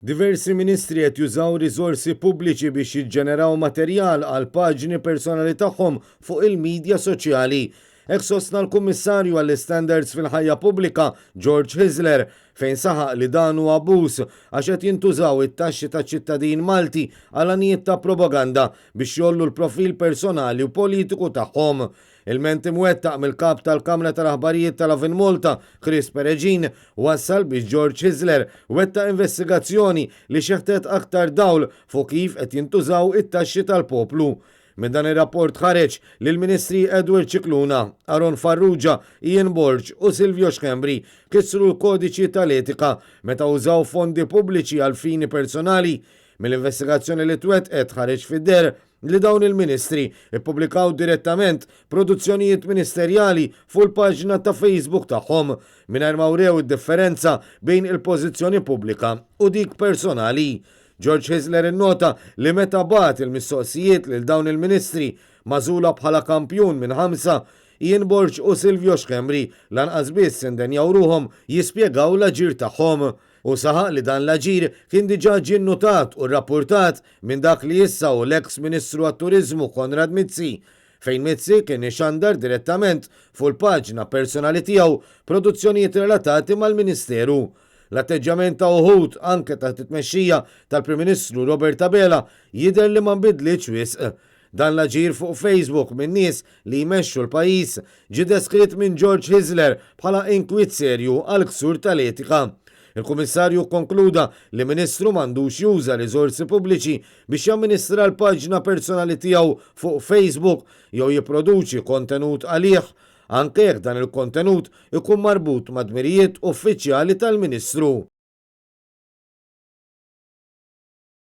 Diversi ministri qed jużaw riżorsi pubbliċi biex jiġġeneraw materjal għal paġni personali tagħhom fuq il-midja soċjali. Hekk sostna l-Kummissarju għall-Istandards fil-Ħajja Pubblika, George Hyzler, fejn saħaq li dan hu abbuż għax qed jintużaw it-taxxi taċ-ċittadin Malti għal għanijiet ta' propaganda biex jgħollu l-profil personali u politiku tagħhom. Ilment imwettaq mill-Kap tal-Kamra tal-Aħbarijiet tal-Lovin Malta, Chris Peregin, wassal biex George Hyzler wettaq investigazzjoni li xeħtet aktar dawl fuq kif qed jintużaw it-taxxi tal-poplu. Minn dan ir-rapport ħareġ li l-Ministri Edward Scicluna, Aaron Farrugia, Ian Borg u Silvio Schembri kisru l-kodiċi tal-etika meta użaw fondi pubbliċi għal fini personali. Mill-investigazzjoni li twettqet ħareġ fid-deher li dawn il-ministri ippubblikaw direttament produzzjonijiet ministerjali fuq il-paġna ta' Facebook tagħhom mingħajr ma wrew id-differenza bejn il-pożizzjoni pubblika u dik personali. George Hyzler innota li meta bagħat il-mistoqsijiet lil dawn il-ministri magħżula bħala kampjun minn 5, Ian Borg u Silvio Schembri lanqas biss indenjaw ruħhom jispjegaw l-aġir tagħhom. U saħaq li dan l-aġir kien diġà ġie nnotat u rrappurtat minn dak li issa hu l-eks Ministru għat-Turiżmu Konrad Mizzi, fejn Mizzi kien ixandar direttament fuq il-paġna personali tiegħu produzzjonijiet relatati mal-Ministeru. L-atteġġjament ta' uħud, anke taħt it-tmexxija tal-Prim Ministru Robert Abela, jidher li ma nbidlitx wisq. Dan l-aġir fuq Facebook minn nies li jmexxu l-pajjiż ġie deskritt minn George Hyzler bħala inkwiet serju għal ksur tal-etika. Il-Kummissarju kkonkluda li Ministru m'għandux juża riżorsi pubbliċi biex jamministra l-paġna personali tiegħu fuq Facebook jew jipproduċi kontenut għalih, anke jekk dan il-kontenut ikun marbut ma' dmirijiet uffiċjali tal-Ministru.